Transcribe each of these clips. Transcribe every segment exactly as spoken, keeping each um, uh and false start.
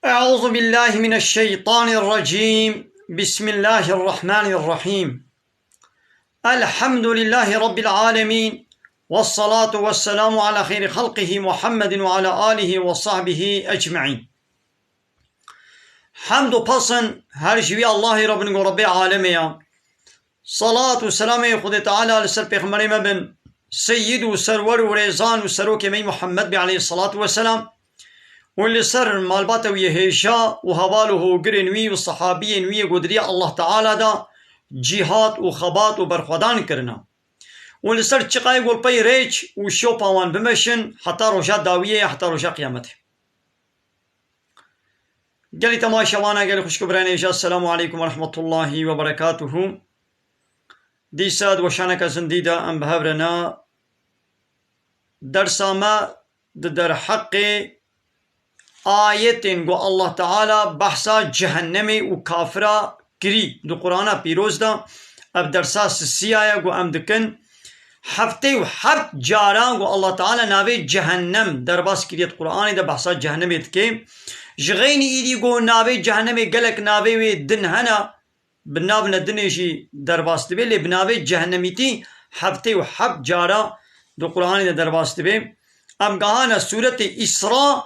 أعوذ بالله من الشيطان الرجيم. بسم الله الرحمن الرحيم. الحمد لله رب العالمين. والصلاة والسلام على خير خلقه محمد وعلى آله وصحبه أجمعين. Hemd û pesn her ji wî Allahê re bin ku Rebbê alemê ya. Salat û selamê Xwedê Teala li ser Pêxemberê me bin, Seyyid û Serwer û Rêzan û Serokê me Muhammed be aleyhissalatu vesselam û li ser malbata wî yê hêja û heval û hogirên wî û sehabiyên wî yê ku di riya Allah Teala de cîhat û xebat û berxwedan kirina û li ser çiqayê ku li pey rêç û şopa wan bimeşin heta roja dawiyê ya, heta roja qiyametê. Gelî temaşevana, gelî xwişk û birayên hêja, Esselamu aleykum ve rahmetullahi ve berekatuhu. Dîsa di weşaneke zindî de em bi hev re ne. Dersa me di derheqê ayetên ku Allah Teala behsa cehennemê û kafira kirî di Qur'ana Pîroz de, ev dersa sisiya ye ku em dikin. Heftê û heft cara ku Allah Teala navê cehennem derbas kiriye di Qur'anê de, behsa cehennemê dike. Ji xeynî îdî ku navê cehennemê gelek navê wê din hene, bi nav ne dinê jî derbas dibe, lê bi navê cehennemîtî heftê û heft cara di Qur'anê de derbas dibe. Em gehane sûretê Îsra,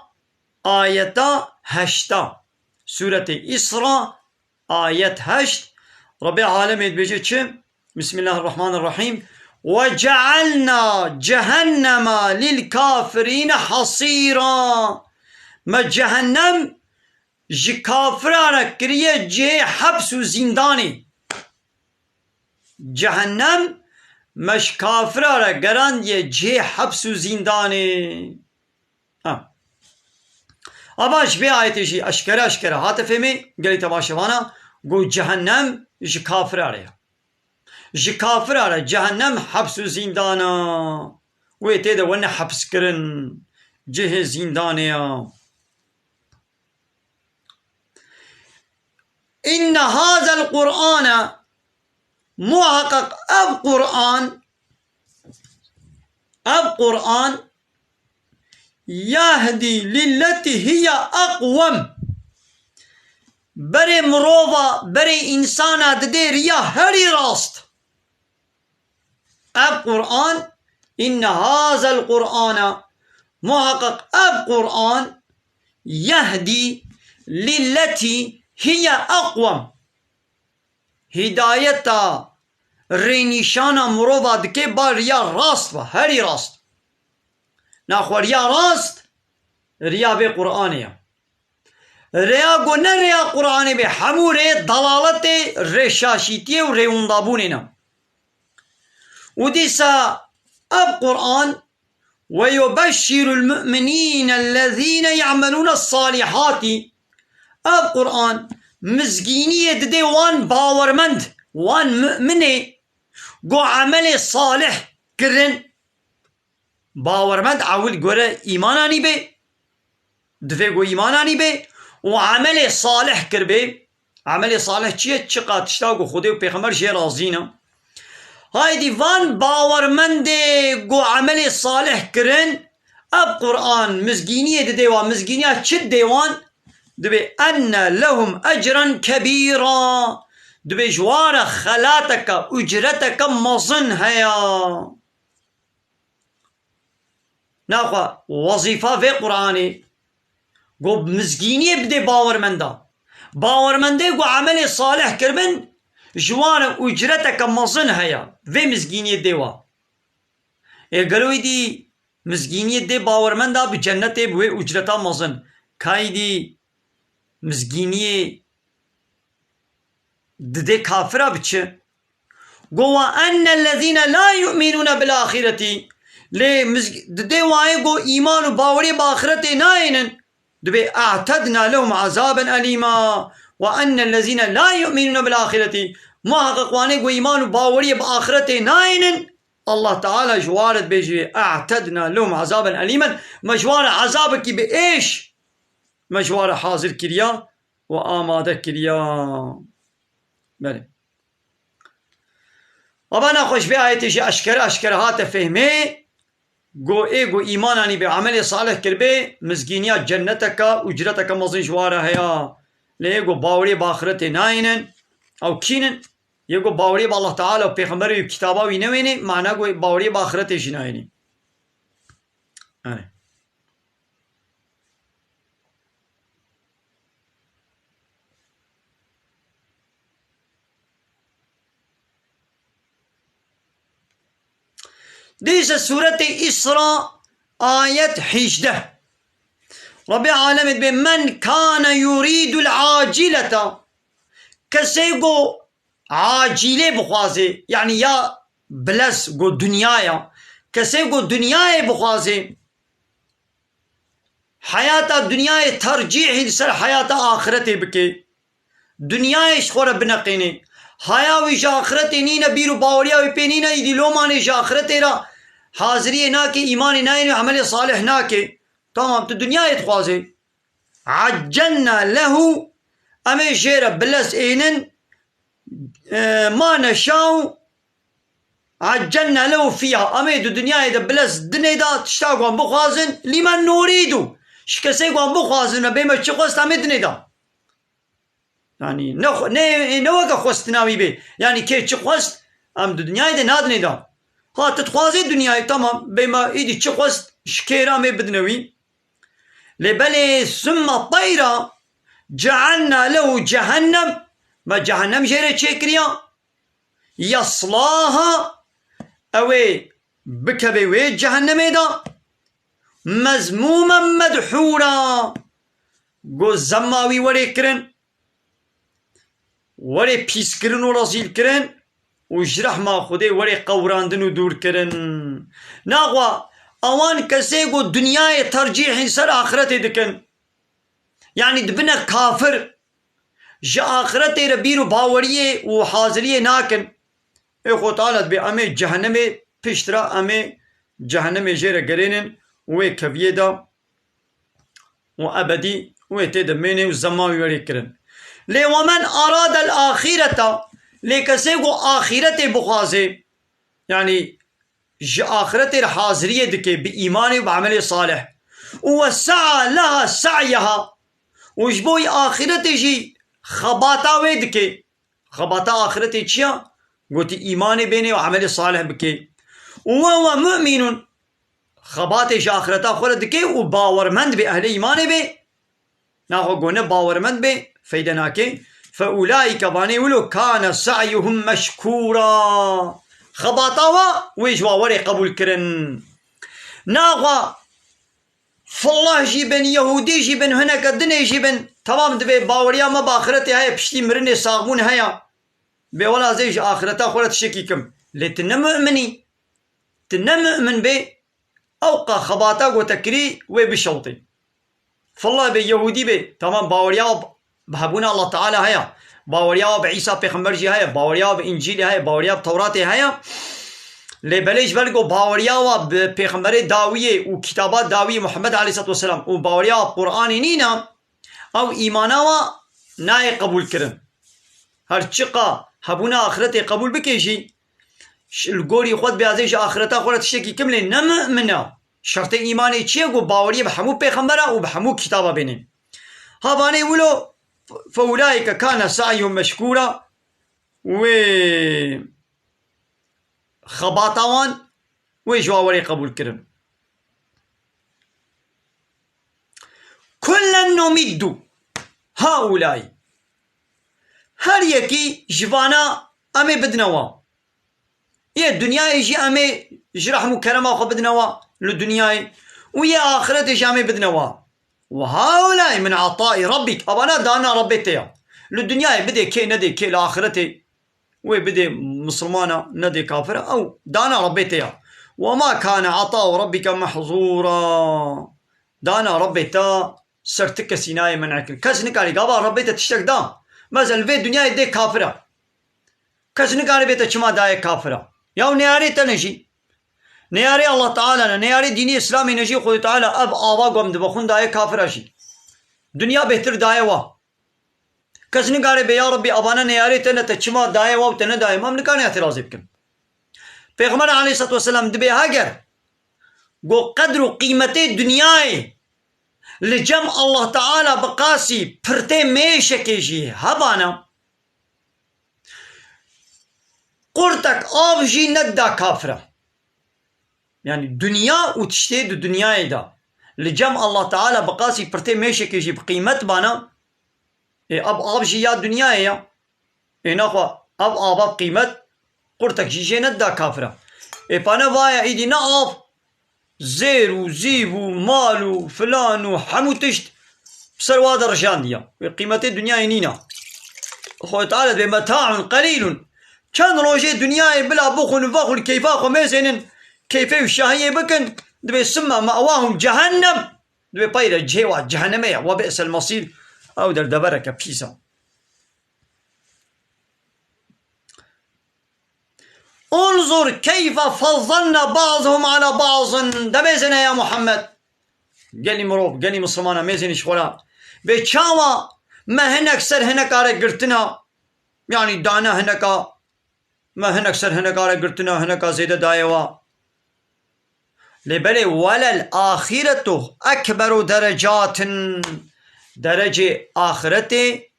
ayeta heşta. Sûretê Îsra, ayet heşt. Rebbê alemê dibêje çi? Bismillahirrahmanirrahîm. "Ve cealna cehennema lil kafirîne hasîra." Me cehennem ji kafira re kiriye cihê heps û zîndanê. Cehennem me ji kafira re gerandiye cihê heps û zîndanê. Ha. Ama ji vê ayetê jî eşkere eşkere hate fêmê, gelî temaşevana, ku cehennem ji kafira re ye. Ji kafira re cehennem heps û zîndana. Wê tê de wene hepskirin, cihê zîndanê ya. Inne hazel Qur'ane, muhaqqaq ev Qur'an, ev Qur'an, yehdi lilleti hiye aqwem. Berê mirova, berê însana didê riya herî rast. Ev Qur'an, inne hazel Qur'ana, muhaqqaq ev Qur'an, yehdi lilleti hiye aqwem. Hidayeta, rênîşana mirova dike ba riya rast ve, herî rast. Naxwe riya rast, riya vê Qur'anê ye. Rêya ku ne rêya Qur'anê be, hemû rê dalaletê, rêşaşîtiyê û rêwindabûnê ne. Û dîsa ev Qur'an, "Ve yubeşşirul mu'minîne ellezîne ya'melûne salihati." Ev Qur'an mizgîniyê didê wan bawermend, wan mu'minê ku emelê salih kirin. Bawermend ewil gore îman anî be, divê ku îman anî be û emelê salih kir be. Emelê salih çi ye? Çiqa tişta ku Xwedê û Pêxember jê razî ne. Haydî van bawermendê ku emelê salih kirin, ev Qur'an mizgîniyê didê wan, mizgîniya çi didê wan? Dibê enne lehum ecren kebîra. Dibê ji wan re xelateke, ucreteke mezin heye. Naxwe wezîfa vê Qur'anê ku mizgîniyê bidê bawermenda. Bawermendê ku emelê salih kiribin, ji wan re ucreteke mezin heye. Vê mizgîniyê dê wa. Ê gelo êdî mizgîniyê dê bawermenda bi cennetê bi wê ucreta mezin. Ka êdî mizgîniyê didê kafira bi çi? Go, "Ve ennellezîne la yu'minûne bil axireti." Lê mizg-, didê wayê go îman û baweriyê bi axiretê nayênin. Dibê, "A'tedna lehum azaben elîma." "Ve ennellezîne la yu'minûne bil axireti." Muhaqqeq wanê go îman û baweriyê bi axiretê nayênin, Allah Teala ji wan re dibêjê, "A'tedna lehum azaben elîmen." Me ji wan re ezabekî bi êş me ji wan re hazir kiriya û amade kiriya. Belê. Ava naxweş vê ayetê jî eşkere eşkere hate fehmê. Go ê go îmananî bê, emelê salih kiribê, mizgîniya cenneteke, ucreteke mezin ji wa re heya. Lê ê go baweriyê bi axretê nayênin, ew kînin? Yê go baweriyê bi Allah Teala û Pêxemberê wî, kitaba wî newênê, mana go baweriyê bi axretê jî nayênê. Erê. Dîse sûretê Îsra, ayet hejdeh. Rabbê alemê dibê, "Men kane yurîdul acileta." Kesê go acîlê bixwazê, yanî ya bilez go dinyaya. Kesê go dinyayê bixwazê, heyata dinyayê tercîhî li ser heyata axiretê bike. Dinyayê ji xwe re bineqêne. Haya wî ji axiretê nîne, bîr û baweriya wî pê nîne, îdî lomanê ji axiretê re haziriyê nake, îmanê nayêne, emelê salih nake. Tamam, tu dinyayê dixwazê. Accelna lehu, em ê jê re bilez ênin, e, ma neşaw, accelna lehu fiha. Em ê di dinyayê de bilez dinê de tişta ku em bixwazin, lîmen nurîdu. Ji kesê ku em bixwazin, me bê me çi xwest, em ê dinê de. Yanî ne xwe-, ne, ne weke xwestina wî bê. Yanî kê çi xwest, em di dinyayê de nadinê de. Ha, tu dixwazê dinyayê, tamam, bê me îdî çi xwest, ji kê re em ê bidine wî. Lê belê summa teyra cealna lehu cehennem, me cehennem jê re çêkiriya. Yaslaha, ew ê bikeve wê cehennemê de. Mezmûmen medhûra, go zemma wî werê kirin, werê pîskirin û rezîlkirin û ji rehma Xwedê werê qewrandin û dûrkirin. Naxwe ewan kesê ku dinyayê tercîhî ser axiretê dikin, yanî dibine kafir, ji axiretê re bîr û baweriyê û haziriyê nakin. Ê Xwe Teala dibê, em ê cehennemê pişt re, em ê cehennemê jê re gerênin û wê keviyê de û ebedî wê tê de mênê û zema wî werê kirin. Lê we men aradel axîreta, lê kesê ku axîretê bixwazê, yanî ji axiretê re haziriyê dike bi îmanê û bi emelê salih. Û we sea leha se'yeha, û ji bo wî axiretê jî xebata wê dike. Xebata axiretê çi ya? Gotî, îmanê bênê û emelê salih bike. Û we we mu'minun, xebatê ji axireta xwe re dike û bawermend bê, ehlê îmanê bê. Naxwe go ne bawermend bê, feyde nake. Fe ulaîke, vanê wilo, kane se'yuhum meşkûra. Xebata wa wê ji wa werê qebûl kirin. Naxwe Fillah jî bin, Yehûdî jî bin, hineke dinê jî bin, temam, dibê baweriya me bi axiretê heye, piştî mirinê saxbûn heye. Bê wela ez ê ji axireta xwe re tiştekî kim. Lê tu ne mu'min î. Tu ne mu'min bê, ewqa xebata ku te kirî wê bişewtê. Fillah bê, Yehûdî bê, temam, baweriya bi hebûna Allah Teala heye. Baweriya wa bi Îsa Pêxember jî heye. Baweriya wa bi Încîlê heye. Baweriya bi Tewratê heye. Lê belê ji ber ku baweriya wa bi Pêxemberê dawiyê û kitaba dawiyê Muhammed aleyhisselatu vesselam û baweriya wa bi Qur'anê nîne, ew îmana wa nayê qebûl kirin. Her çiqa hebûna axiretê qebûl bike jî, ş-, li gorî xwe dibê ez ê ji axireta xwe re tiştekî kim, lê ne mu'min e. Şertê îmanê çi ye? Ku baweriyê bi hemû pêxembera û bi hemû kitaba bênê. Ha vanê wilo, fe ulaîke kane sa'yuhum meşkûra, wê xebata wan, wê ji wa werê qebûl kirin. Kullen numiddu haulay. Her yekî ji vana em ê bidine wa. Yê dinyayê jî em ê ji rehm û kerema xwe bidine wa li dinyayê û yê axiretê jî em ê bidine wa. Ve haulay min ataî rabbik. Evana dana Rebbê te ya. Li dinyayê bidê kê, nedê kê, li axiretê wê bidê misilmana, nedê kafira, ew dana Rebbê te ya. Ve ma kane atau rabbike mehzûra. Dana Rebbê te ser ti kesî nayê men'kirin. Kes nikarî gava Rebbê te tiştek da, mesela li vê dinyayê dê kafira. Kes nikarî bê te çima dayê kafira. Ya neyarê te ne jî. Neyarê Allah Teala ne, neyarê dînî Îslamê ne jî, Xwedê Teala ev ava ku em dibexwin dayê kafira jî. Dinya bêhtir daye wa. Kes nikare bê, ya Rebbî, avana neyarê te ne, te çima daye wa û te nedaye min? Em nikarin îtirazê bikin. Pêxember aleyhisselatu vesselam dibê heger Go qedr û qîmetê dinyayê li cem Allah Teala bi qasî pirtê mêşekê jî hebana, qurtek av jî nedida kafira. Yani dinya û tiştê di dinyayê de li cem Allah Teala bi qasî pirtê mêşekê jî bi qîmet bana, ê ev av jî ya dinyayê ya. Ê naxwe ev ava qîmet qurtek jî jê nedida kafira. Ê pane vaya îdî ne av, zêr û zîv û mal û filan û hemû tişt bi ser wa de rijandiya. Wê qîmetê dinyayê nîna. Xwedê Teala dibê metaun qelîlun. Çend rojê dinyayê bila bixwin û vexwin keyfa xwe mêzênin, keyfê û şahiyê bikin, dibê summa ma'wahum cehennem. Dibê peyre cihê wa cehennemê ye. Ve bi'sel masîr. Ew derdevereke pîs e. Unzur keyfe fazzalna ba'dahum ala ba'din. De mêzene ya Muhammed. Gelî mirov, gelî misilmana mêzênî ji xwe re. Bê çawa me hinek ser hineka re girtina, yanî dane hineka, me hinek ser hineka re girtina, hineka zêde daye wa. Lê belê welel axiretu ekberu derecatin. Derecê axiretê,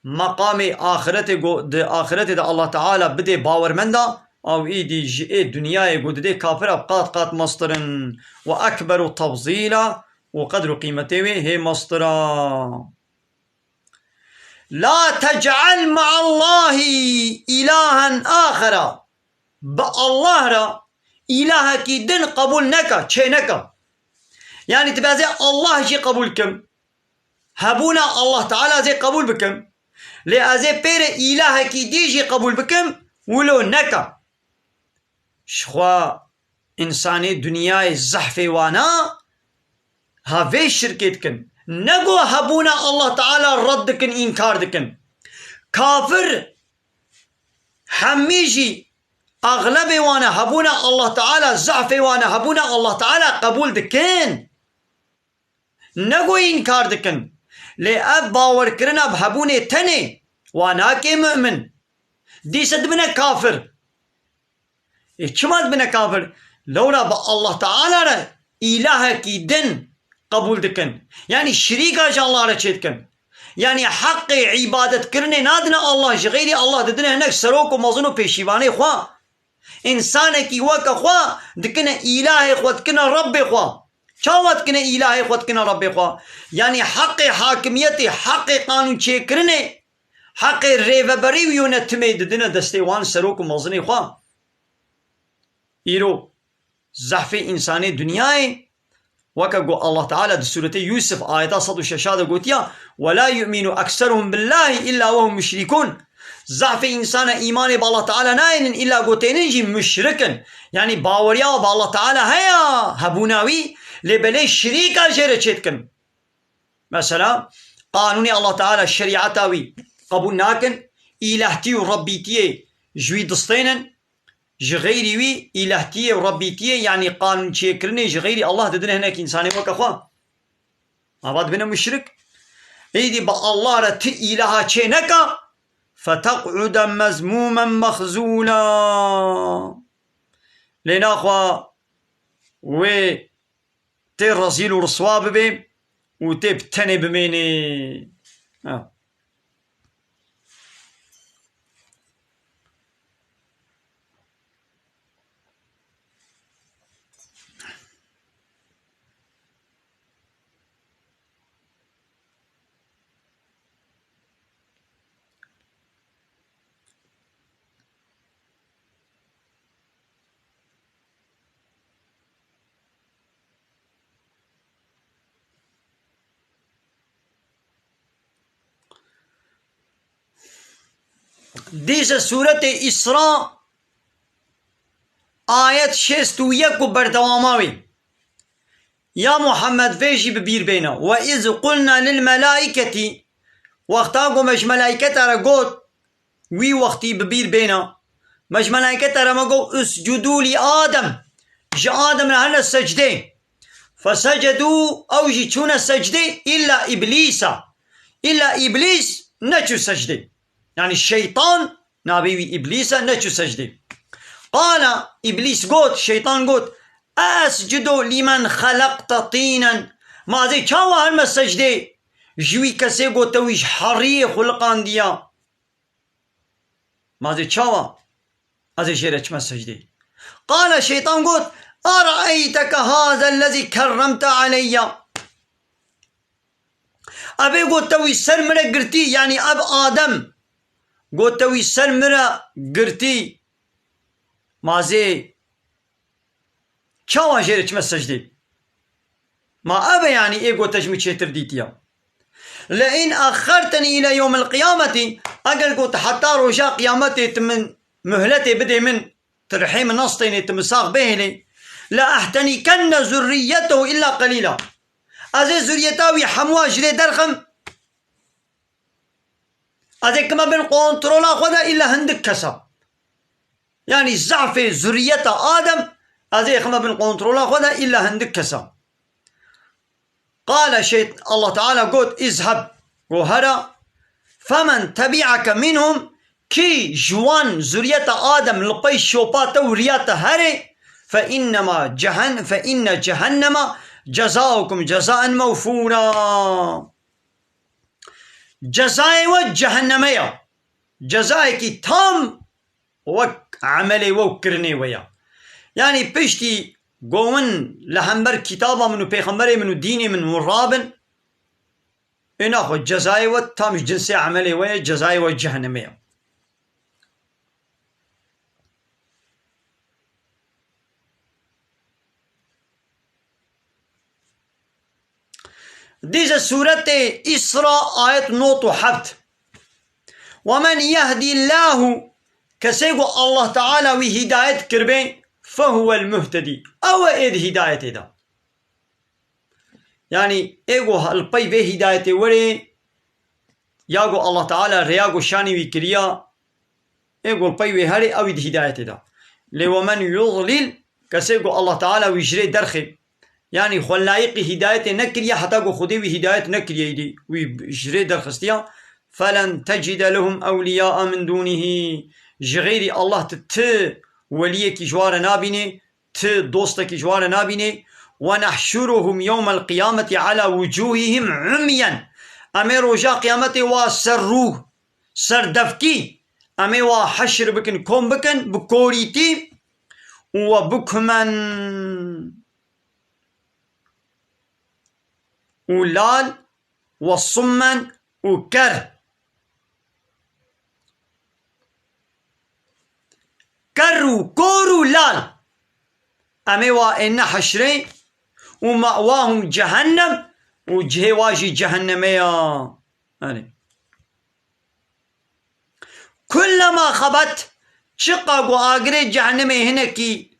meqamê axiretê go-, di axiretê de Allah Teala bidê bawermenda, ew îdî ji ê dinyayê go didê kafira bi qat qat meztir in. Ve ekberu tefzîla, û qedr û qîmetê wê hê meztir a. La tec'al ma'allahi ilahen axera. Bi Allah re îlahekî din qebûl neke, çê neke. Yani tu bê ez ê Allah jî qebûl kim. Hebûna Allah Teala ez ê qebûl bikim. Lê ez ê pê re îlahekî dî jî qebûl bikim, wilo neke. Jixwe însanê dinyayê zehfê wana ha vê şirkê dikin. Ne go hebûna Allah Teala red dikin, înkar dikin. Kafir hemî jî, exlebê wana hebûna Allah Teala, zehfê wana hebûna Allah Teala qebûl dikin. Ne go înkar dikin. Lê ev bawerkirina bi hebûnê tenê wa nake mu'min. Dîse dibine kafir. Ê çima dibine kafir? Lewra bi Allah Teala re îlahekî din qebûl dikin. Yanî şirîka ji Allah re çêdikin. Yanî heqê îbadetkirinê nadine Allah, ji xeyrî Allah didine hinek serok û mezin û pêşîvanê xwe. Însanekî weke xwe dikine îlahê xwe, dikine Rebbê xwe. Çawa dikine îlahê xwe, dikine Rebbê xwe? Yanî heqê hakimiyetê, heqê qanûnçêkirinê, heqê rêveberî û yönetimê didine destê wan serok û mezinê xwe. Îro zehfê însanê dinyayê, weke ku Allah Teala di Sûretê Yûsif ayeta sed û şeş de gotiya, "Ve la yu'minu ekseruhum billahi illa ve hum muşrikun." Zehfê însana îmanê bi Allah Teala nayênin, îlla ku tênin jî muşrik in. Yanî baweriya bi Allah Teala heye, hebûna wî, lê belê şirîka jê re çêdikin. Mesela, qanûnê Allah Teala, şerîeta wî qebûl nakin, îlehtî û rebbîtiyê ji wî distênin, ji xeyrî wî îlehtiyê û rebbîtiyê, yanî qanûnçêkirinê ji xeyrî Allah didine hinek însanê weke xwe. Ava dibine muşrik. Êdî bi Allah re ti îlaha çê neka, feteq'ude mezmûmen mexzûla. Lê naxwe wê tê rezîl û riswa bibê û tê bi tenê bimênê. Ha. Dîse Sûretê Îsra, ayet şêst û yek û berdewama wê. Ya Muhammed, vê jî bi bîr bêne. "Ve iz qulna lil melaiketi", wexta ku me ji melaiketa re got, wî wextî bi bîr bêne. Me ji melaiketa re me got, "Uscudu li Adem." Ji Adem re hene secdê. Fesecedû, ew jî çûne secdê, îlla Îblîsa. Îlla Îblîs neçû secdê. Yanî şeytan, navê wî Îblîs e, neçû secdê. Qala, Îblîs got, şeytan got, Eescudu limen xelaqte tînen. Ma ez ê çawa herime secdê ji wî kesê ku te wî ji heriyê xuliqandiya? Ma ez ê çawa ez ê jê re çime secdê? Qale, şeytan got, Eraeyteke haza lezî kerremte aleyya. Ev ê got te wî ser min re girtî, yanî ev Adem got te wî ser min re girtî. Ma ez ê çawa jê re çime secdê? Ma ev e, yanî ê got te ji min çêtir dîtiya. Le in axertenî île yewmil qiyametî, eger got heta roja qiyametê tu min muhletê bidê min, tu rihê min nastênê, tu min sax bihêlê, le ehtenîkenne zurriyetehu illa qelîla. Ez ê zuriyeta wî hemûa ji rê derxim. Ez ê kime bin kontrola xwe de îlla hindik kesa. Yanî zafê zuriyeta Adem, ez ê xime bin kontrola xwe de îlla hindik kesa. Qale şeyt-, Allah Teala got, izheb, go here, femen tebi'eke minhum, kî ji wan zuriyeta Adem li pey şopa te û riya te herê, fe innema cehen-, fe inne cehennema cezaukum cezaen mewfûra. Cezayê we cehenneme ya. Cezayekî tam wek emelê we û kirinê we ya. Yanî piştî govin li hember kitaba min û pêxemberê min û dînê min hûn rabin, ê naxwe cezayê we tam ji cinsê emelê we ye, cezayê we cehennemê ye. Dîse sûretê Îsra ayet nod û heft. Ve men yehdîllâhu, kesê ku Allah Teala wî hîdayet kiribê, fehuwel muhtedî. Ew e ê di hîdayetê de. Yanî ê ku li pey vê hîdayetê werê, ya ku Allah Teala rêya ku şanî wî kiriya, ê ku li pey wê herê, ew ê di hîdayetê de. Lê we men yudlil, kesê ku Allah Teala wî ji rê derxê, yanî xwe layiqî hîdayetê nekiriye, heta ku Xwedê wî hîdayet nekiriye, îdî wî ji rê derxistiya, felen tecide lehum ewliyaa min dûnihî, ji xeyrî Allah tu ti weliyekî ji wan re nabînê, ti dostekî ji wan re nabînê. Ve nehşuruhum yewmel qiyameti ala wucuhihim umyen. Em ê roja qiyametê wa ser rû, ser devkî, em ê wa heşr bikin, kom bikin, bi korîtî û we bukmen û lal ve summen û ker. Ker û kor û lal. Em ê wa êne heşrê û ma'wahum cehennem û cihê wa jî cehenneme ya. Erê. Kullema xebet, çiqa ku agirê cehennemê hinekî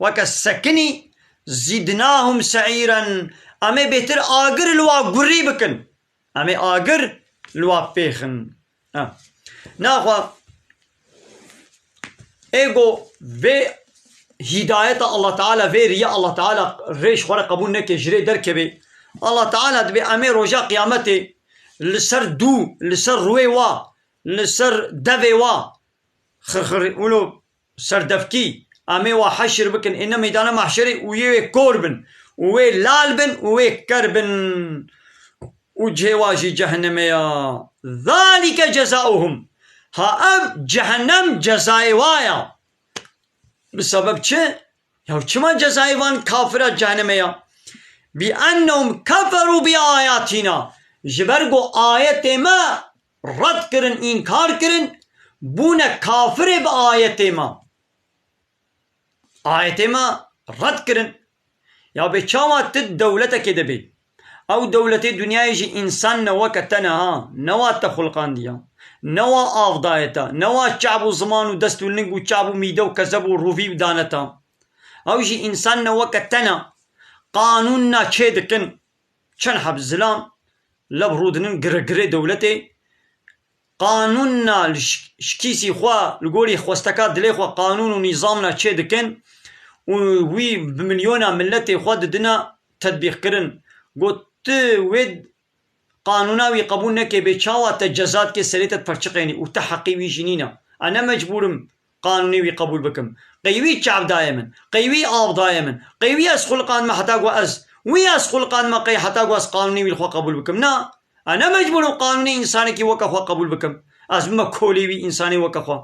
weke sekinî, zîdnahum se'îren, em ê bêtir agir li wa gurî bikin. Em ê agir li wa pêxin. Ha. Naxwe ê ku vê hîdayeta Allah Teala, vê riya Allah Teala rêj xwe re qebûl neke, ji rê derkeve. Allah Teala dibê em ê roja qiyametê li ser dû, li ser rûyê wa, li ser devê wa, xirxir, wilo serdevkî, em ê wa heşir bikin, êne meydana mahşerê û yê wê kor bin, û wê lal bin, û wê ker bin. Û cihê wa jî cehenneme ya. Zalike cezauhum. Ha ev cehennem cezayê wa ya. Bi sebeb çi? Ya çima cezayê van kafira cehennemê ya? Bi ennehum keferû bi ayatina. Ji ber ku ayetê me red kirin, înkar kirin, bûne kafirê bi ayetê me. Ayetê me red kirin. Ya bê çawa tu dewletekê de bê? Ew dewletê dinyayê ji însan ne weke te ne ha, ne wa te xulqandiya, ne wa av daye te, ne wa çav û ziman û dest û ling û çav û mîde û kezeb û rûvî dane te. Ew jî însan ne weke te ne. Qanûn na çê dikin. Çend heb zilam leb rûdinin gire girê dewletê. Qanûna li şk-, şikîsî xwe, li gorî xwesteka dilê xwe qanûn û nîzamna çê dikin û wî bi milyona miletê xwe didine tedbîqkirin. Got, tu wê qanûna wî qebûl neke, bê çawa te ceza dike, serê te diperçiqênî û te heqî wî jî nîne. Ez ne mecbûr im qanûnê wî qebûl bikim. Qey wî çav daye min, qey wî av daye min, qey wî ez xuliqandime heta ku ez, wî ez xuliqandime qey heta ku ez qanûnê wî li xwe qebûl bikim. Na, ez ne mecbûr im qanûnê însanekî weke xwe qebûl bikim. Ez bime kolê wî însanê weke xwe.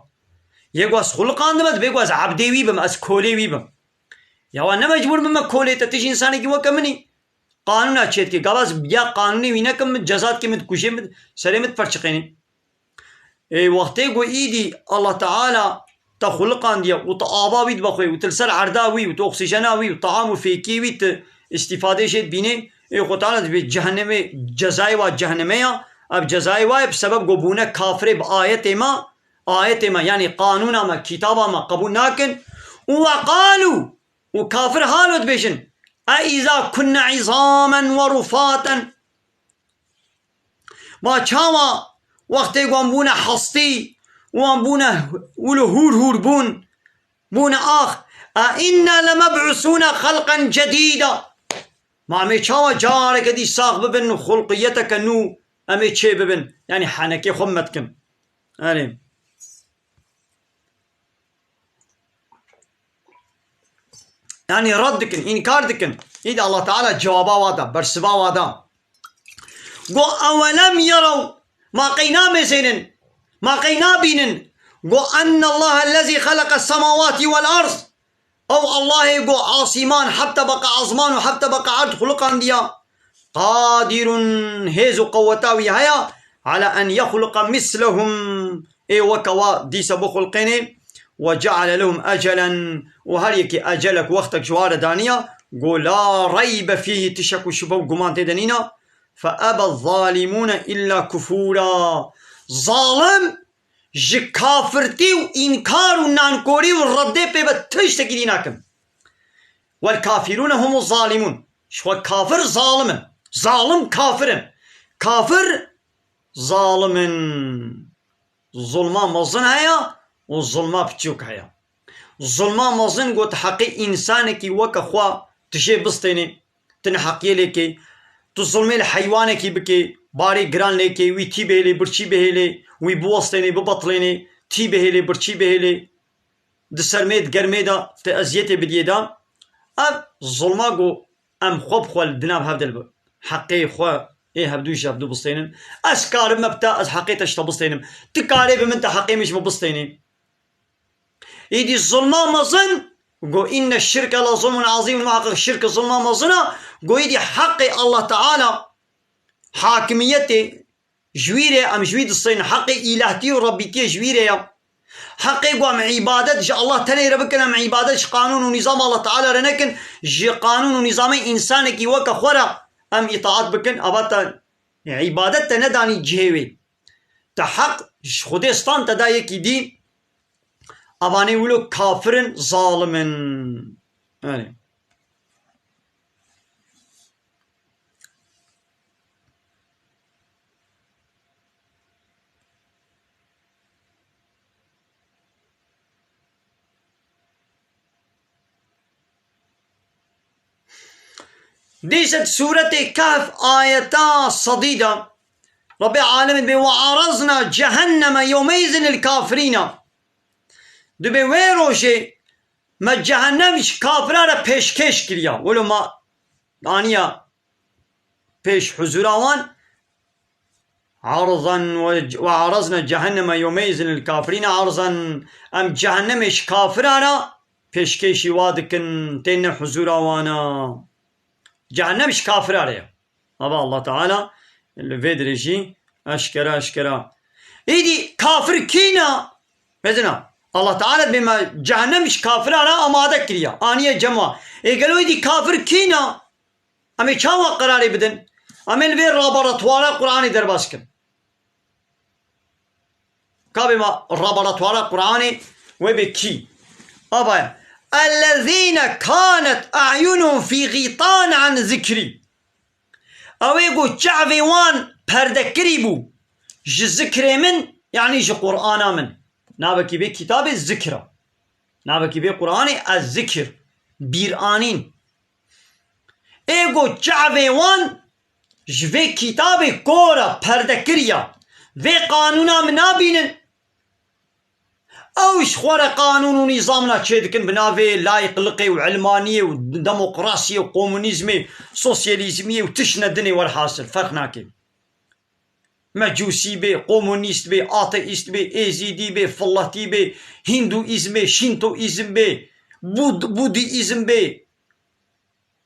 Yê ku ez xuliqandime, divê ku ez ebdê wî bim, ez kolê wî bim. Ya wan ne mecbûr bime kolê te, tu jî însanekî weke min î. Qanûna çê dikê. Gava ez ya qanûnê wî nekim, min ceza dikê, min dikujê, min serê min diperçiqênê. Ê, wextê ku îdî Allah Teala te xuliqandiye û tu ava wî dibe xwe û tu li ser erda wî û tu oksîjena wî û taam û fêkiyê wî tu îstîfadê jê dibînê, ê, Xwe Teala dibê cehennemê, cezayê wa cehennemê ya. Ev cezayê wa ye bi sebeb ku bûne kafirê bi ayetê me, ayetê me, yanî qanûna me, kitaba me qebûl nakin. Û we qalû, û kafir halo dibêjin, "A îza kunna îzamen we rufaten." Ma çawa wextê ku em bûne hestî û em bûne wilo hûr hûr bûn, bûne ax, "A inna lemeb'usûne xelqen cedîda." Ma em ê çawa careke dî sax bibin û xulqiyeteke nû em ê çê bibin? Yanî henekê xwe me dikin. Erê. Yanî red dikin, înkar dikin. Îdî Allah Teala cewaba wa da, bersiva wa da. Go, "Ewelem yerew", ma qey namêzênin, ma qey nabînin. Go, "Ennallaha ellezî xeleqes semawatî wel erd." Ew Allahê go asîman, heft tebeqa ezman û heft tebeqa erd xuliqandiya. Qadirun, hêz û qeweta wî heye, ala en yexluqa mislehum, ê weke wa dîsa bixulqênê, "we ceale lehum ecelen", û her yekê ecelek, wextek ji wa re daniya, go, "La reybe fîhî", ti şek û şübhe û guman tê de nîna, "fe ebe zalimûne illa kufûra." Zalim ji kafirtî û înkar û nankorî û reddê pê ve tiştekî dî nakin. "Wel kafirûne humu zalimûn." Ji xwe kafir zalim in. Zalim kafir in. Kafir zalim in. Zulma mezin heye û zulma piçûk heye. Zulma mezin got heqê însanekî weke xwe tu jê bistênê, tu neheqiyê lê kê, tu zulmê li heywanekî bikê, barê giran lê kê, wî tî bihêlê, birçî bihêlê, wî biwestênê, bibetilênê, tî bihêlê, birçî bihêlê, di sermê, di germê de, tu eziyetê bidiyê de. Ev zulma ku em xwe bi xwe li di nav hev de li heqê xwe ê hevdû ji hevdû bistênin. Ez karim me bi te, ez heqê te ji te bistênim. Tu karê bi min te heqê min ji min bistênî. Îdî zulma mezin, go, "Inne şirke la zulmun azîm", muheqeq şirk zulma mezin e, go, îdî heqê Allah Teala, hakimiyetê ji wî re, em ji wî distênin, heqê îlahtî û rebbîtiyê ji wî re ye. Heqê ku em îbadet ji Allah tenê re bikin, em îbadet ji qanûn û nîzama Allah Teala re nekin, ji qanûn û nîzamê însanekî weke xwe re em îtaat bikin, ava te îbadet te nedanî cihê wê. Te heq ji Xwedê stan te da yekî dî, Evanê wilo kafir in, zalim in. Erê. Dîse di Sûretê Kehf ayeta sedî de Rabbê alemê dibê, "Ve arazna cehenneme yewmeyzin lil kafirîna." Dibê wê rojê me cehennem ji kafira re pêşkêş kiriya. Wilo ma aniya pêş huzura wan. Arzan ve, ve arazna cehenneme yewmeyzin lil kafirîne arzan. Em cehennemê ji kafira re pêşkêşî wa dikin, têne huzura wana. Cehennem ji kafira re ye. Ava Allah Teala li vê dirê jî eşkera, eşkera. Îdî kafir kîna? Mezina. Allah Teala dibê me cehennem ji kafira re amade kiriya. Aniye cema. Ê gelo îdî kafir kîna? Em ê çawa qerarê bidin? Em ê li vê laboratuwara Qur'anê derbas kin. Ka bê me laboratuwara Qur'anê wê bê kî? Ava ye. Ellezîne kânet e'yunuhum fî gîtân an zikrî. Ew ê ku çavê wan perdekirî bû ji zikrê min, yanî ji Qur'ana min. Navekî vê kitabê zikr e. Navekî vê Qur'anê ez zikir, bîranîn. Ê ku çavê wan ji vê kitabê kor e, perde kiriya, vê qanûna min nabînin. Ew ji xwe re qanûn û nîzamna çêdikin bi navê layîqliqê û ilmaniyê û demokrasiyê û komunîzmê, sosyalîzmiyê û tiştine dinê, werhasil ferq nake. Mecûsî bê, komunîst bê, ateîst bê, êzîdî bê, filetî bê, hîndûîzm bê, şîntoîzm bê, bud-, budîîzm bê,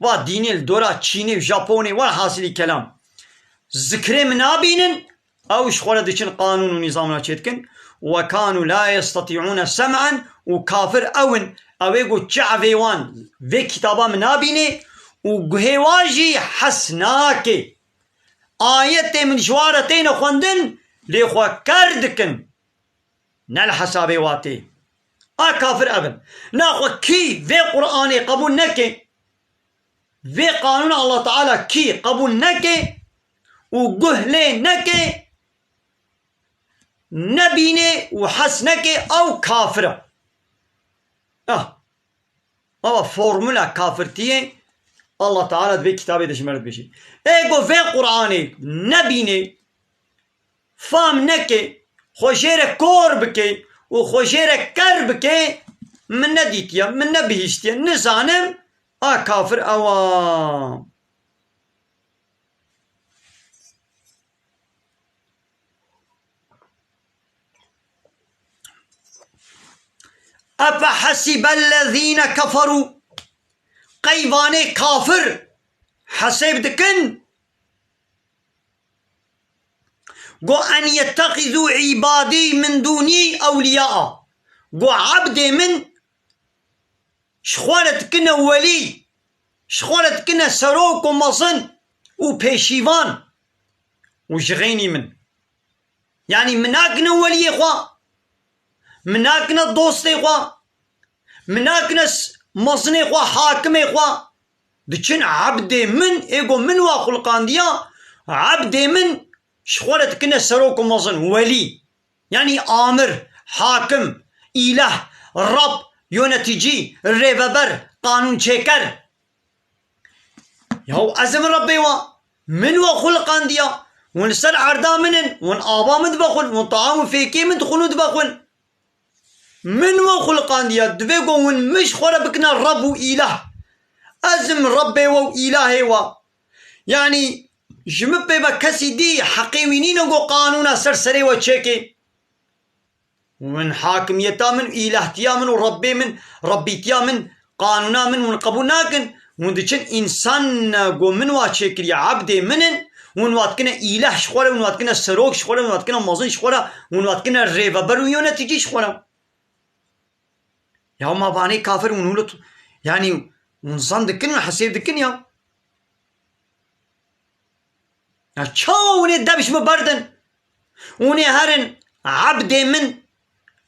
va dînê li dora Çînê û Japonê, werhasilî kelam. Zikrê min nabînin, ew ji xwe re diçin qanûn û nîzamna çêdikin. Ve kanu la yestatî'ûne sem'en, û kafir ew in, ew ê ku çavê wan vê kitaba min nabînê û guhê wan jî hes nake. Ayetê min ji wan re têne xwendin, lê xwe ker dikin. Ne li hesabê watê. A kafir ev in. Naxwe kî vê Qur'anê qebûl neke, vê qanûna Allah Teala kî qebûl neke û guh lê neke, nebîne û hes neke, ew kafir e. Ah. Ama formula kafirtiyê Allah Teala di vê kitabê de ji me re dibêje. Ê ku vê Qur'anê nebîne, fam neke, xwe jê re kor bike û xwe jê re ker bike, min nedîtiye, min nebihîstiye, nizanim, a kafir ew a. Efehesibellezîne keferû, qey vanê kafir hesêb dikin, go en yettexizû îbadî min dûnî ewliyâ, go ebdê min ji xwe re dikine welî, ji xwe re dikine serok û mezin û pêşîvan û ji xeynî min. Yanî min nakine weliyê xwe, min nakine dostê xwe, min nakine s-, mezinê xwe, hakimê xwe. Diçin ebdê min, ê ku min wa xuliqandiya, ebdê min ji xwe re dikine serok û mezin, welî. Yanî amir, hakim, îlah, rab, yönetici, rêveber, qanûnçêker. Yaw ez im Rebbê wa, min wa xuliqandiya, hûn li ser erda min in, hûn ava min dibexwin, hûn taam û fêkê min dixwin û dibexwin. Min wa xuliqandiya, divê ku hûn min ji xwe re bikine reb û îlah. Ez im Rebbê we û îlahê we. Yanî ji min pê ve kesî dî heqê wî nîne ku qanûna ser serê we çêke. Hûn hakimiyeta min, îlahtiya min û Rebbê min, Rebbîtiya min, qanûna min hûn qebûl nakin. Hûn diçin însan ku min wa çêkiriye, ebdê min in, hûn wa dikine îlah ji xwe re, hûn wa dikine serok ji xwe re, hûn wa dikine mezin ji xwe re, hûn wa dikine rêveber û yönetici ji xwe re. Ya ma vanê kafir hûn hûn, yanî hûn zan dikin, hûn hesêb dikin ya. Ya çawa hûn ê dev ji min berdin? Hûn ê herin ebdê min,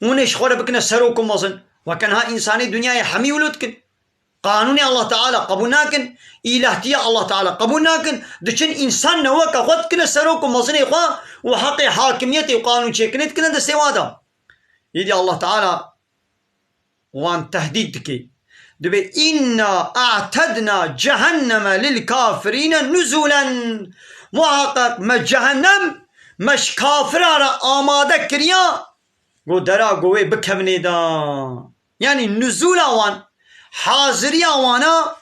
hûn ê ji xwe re bikine serok û mezin. Weke niha însanê dinyayê hemî wilo dikin. Qanûnê Allah Teala qebûl nakin, îlahtiya Allah Teala qebûl nakin, diçin însan ne weke xwe dikine serok û mezinê xwe û heqê hakimiyetê û qanûnçêkirinê dikine destê wan de. Îdî Allah Teala wan tehdîd dike. Dibê, "Înna a'tedna cehenneme lil kafirîne nuzûlen." Muhaqqeq me cehennem me ji kafiran re amade kiriya, go dera go wê bikevnê de. Yanî nuzûla wan, haziriya wana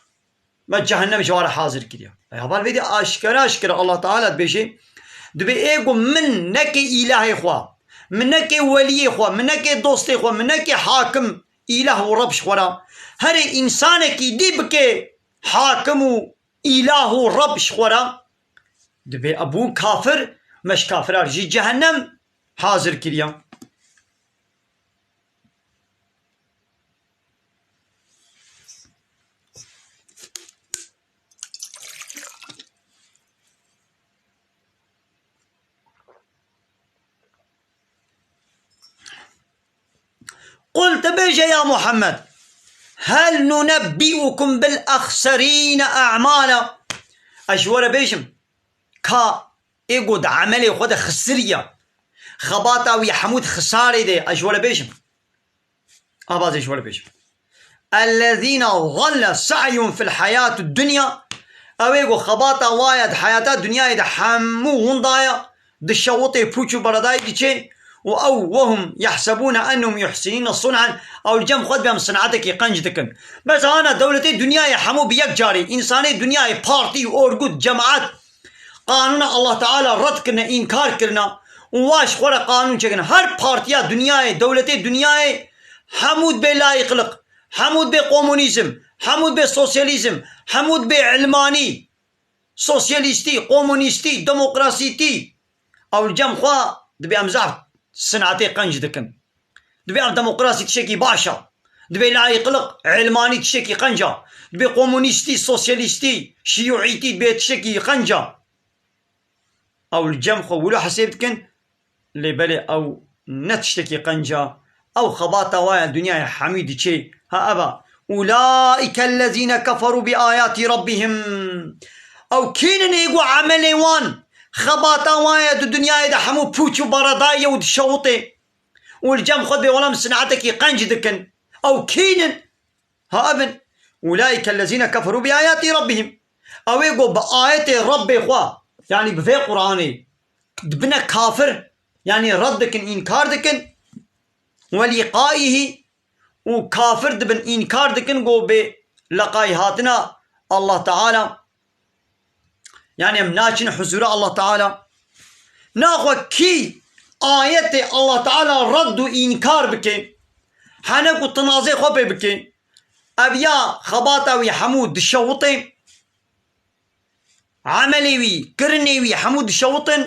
me cehennem ji wan re hazir kiriye. Heval vê de aşkera aşkera Allah Teala dibêje, dibê ê ku min neke îlahê xwe, min neke weliyê xwe, min neke dostê xwe, min neke hakim, îlah û reb ji xwe re, herê însanekî dî bike hakim û îlah û reb ji xwe re, dibê ebû kafir, me ji kafiran jî cehennem hazir kiriye. Qul, te bêje ya Muhammed, hel nunebbi'ukum bil axserîne a'mala. Ez ji we re bêjim, ka ê ku di emelê xwe de xisiriya, xebata wî hemû di xisarê de, ez ji we re bêjim. Avazê ji we re bêjim. Ellezîne zalle sa'yuhum fil hayatid dunya. Ew ê ku xebata wa ya di heyata dinyayê de hemû winda ya, dişewitê pûç û beredayê diçê û ew وهم يحسبون أنهم يحسنون صنعا, ew li cem xwe dibê em sinetekî qenc dikin. Mesela ana dewletê dinyayê hemû bi yek carî, însanê dinyayê, partî, orgut, cemaet, qanûna Allah Teala red kirine, înkar kirine û wa ji xwe re qanûn çêkirine. Her partiya dinyayê, dewletê dinyayê hemû dibê layîqliq, hemû dibê komunîzm, hemû dibê sosyalîzm, hemû dibê ilmanî, sosyalîstî, komunîstî, demokrasîtî. Ew li cem xwe dibê em zaf sinetê qenc dikin. Dibê ev demokrasî tiştekî baş e. Dibê layîqliq, ilmanî tiştekî qenc e. Dibê komunîstî, sosyalîstî, şiyûîtî dibê tiştekî qenc e. Ew li cem xwe wilo hesêb dikin, lê belê ew ne tiştekî qenc e. Ew xebata wa ye, dinyayê hemî diçê. Ha ev e. أولئك الذين كفروا بآيات ربهم. Ew kî nin ê ku emelê wan, xebata wan ye di dinyayê de hemû pûç û beredayî ye û dişewitê. Û li cem xwe dibê wela em sinetekî qenc dikin. Ew kî nin? Ha ev in. أولئك الذين كفروا بآيات ربهم. Ew ê ku bi ayetê Rebbê xwe, yanî bi vê Quranê, dibine kafir, yanî red dikin, înkar dikin. ولقائه, û kafir dibin, înkar dikin ku bi leqayî hatina Allah Teala, yanî em naçin huzûra Allah Teala. Naxwe kî ayetê Allah Teala red û înkar bike, henek û tinazê xwe pê bike, ev ya xebata wî hemû dişewitê, emelê wî, kirinê wî hemû dişewitin.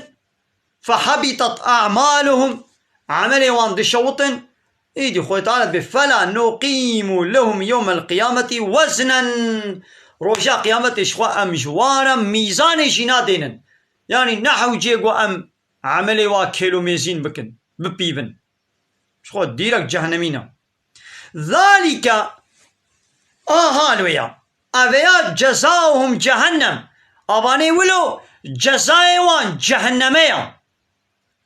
فحبطت أعمالهم. Emelê wan dişewitin. Îdî Xwedê Teala dibê, فلا نقيم لهم يوم القيامة وزنا. Roja qiyametê ji xwe em ji wan re mîzanê jî nadênin. Yanî ne hewcê ku em emelê wa kêlomêzîn bikin, bipîvin. Ji xwe dîrek cehennemî ne. ذلك, aha li wê ya. Ev ya جزاؤهم جهنم. Avanê wilo cezayê wan cehenneme ya.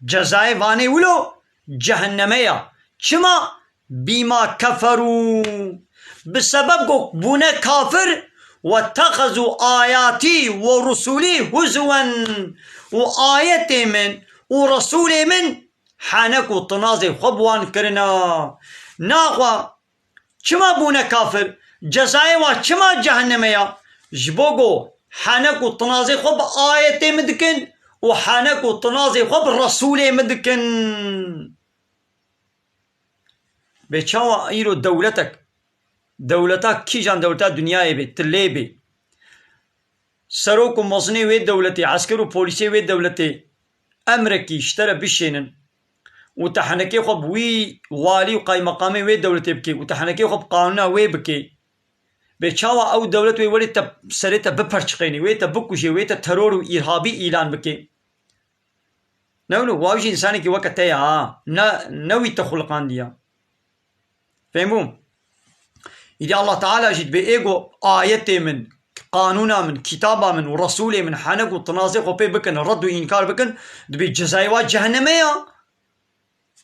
Cezayê vanê wilo cehenneme ya. Çima? بما كفروا. Bi sebeb ku bûne kafir, واتخذوا آياتي ورسلي هزوا. Û ayetê min û Resûlê min henek û tinazê xwe bi wan kirina. Naxwe çima bûne kafir? Cezayê wan çima cehenneme ya? Ji bo ku henek û tinazê xwe bi ayetê min dikin û henek û tinazê xwe bi Resûlê min dikin. Bê çawa îro dewletek, dewleta kîjan dewleta dinyayê bê, tu lê bê, serok û mezinê wê dewletê, esker û polîsê wê dewletê emrekî ji te re bişênin û te henekê xwe bi wî walî û qaymeqamê wê dewletê bikê û te henekê xwe bi qanûna wê bikê, bê çawa ew dewlet wê werê te, serê te biperçiqênî, wê te bikujê, wê te teror û îrhabî îlan bikê? Ne wilo, wa jî însanekî weke te ye ha. Ne, ne wî te xuliqandiye. Fêm bû? Îdî Allah Teala jî dibê ê ku ayetê min, qanûna min, kitaba min û Resûlê min henek û tinazê xwe pê bikin, red û înkar bikin, dibê cezayê wa cehenneme ya.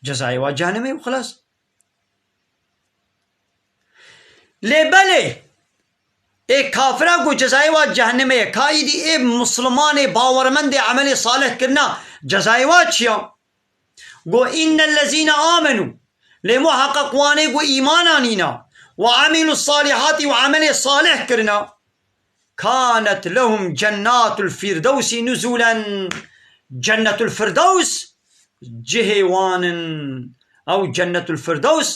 Cezayê wa cehenneme ya û xilas. Lê belê, ê kafira ku cezayê wa cehenneme ye, ka îdî ê mislimanê bawermendê emelê salih kirina, cezayê wa çi ya? Go, إن الذين آمنوا, lê muheqeq wanê ku îman anîna, وعملوا الصالحات, û emelê salih kirina, كانت لهم جنات الفردوس نزلا. Cennetul Firdews cihê wan in. Ew Cennetul Firdews